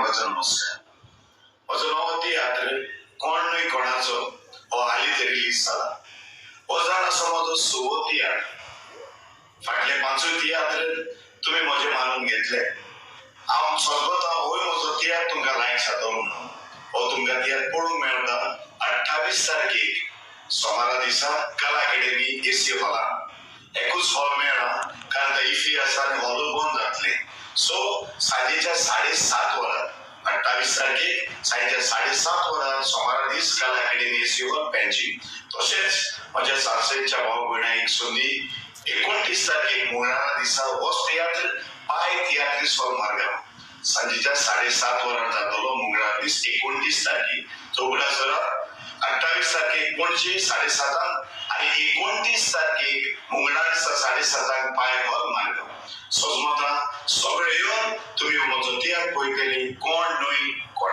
म्हजो नमस्कार. म्हजो नवो तियात्र कोण न्हय कोणाचो हो हालींच रिलीज जाला. हो जावन आसा म्हजो सवो तियात्र. फाटले पांचूय तियात्र तुमी म्हजे मानून घेतले. हांव सोदता होय म्हजो तियात्र तुमकां लायक जातलो म्हणून. हो तुमकां तियात्र पळोवंक मेळटा 28 तारखेक सोमारा दिसा कला अकॅडमी एसी हॉलान. एकूच हॉल मेळना कारण आतां इफी आसा आनी हॉलूय बंद जातलें. सो सांजेच्या 7:30 वरां 28 तारखेक सांजेच्या 7:30 वरां सोमारा दीस कला अकॅडमी एसी हॉल पणजी. तशेंच म्हज्या सासरेच्या भाव भयणां एक संदी 29 तारखेक मंगळारा दिसा होच तियात्र पाय तियात्रीस हॉल मार्गांव सांजेच्या 7:30 वरां जातलो मंगळार दीस 29 तारखेक. चौगडा सरात 28 तारखेक पणजे 7:30 आनी 29 तारखेक मंगळार दिसा 7:30 पाय हॉल मार्गांव. सजमता सगळे येवन तुमी म्हजो तियात्र पळयतली कोण न्हय कोण.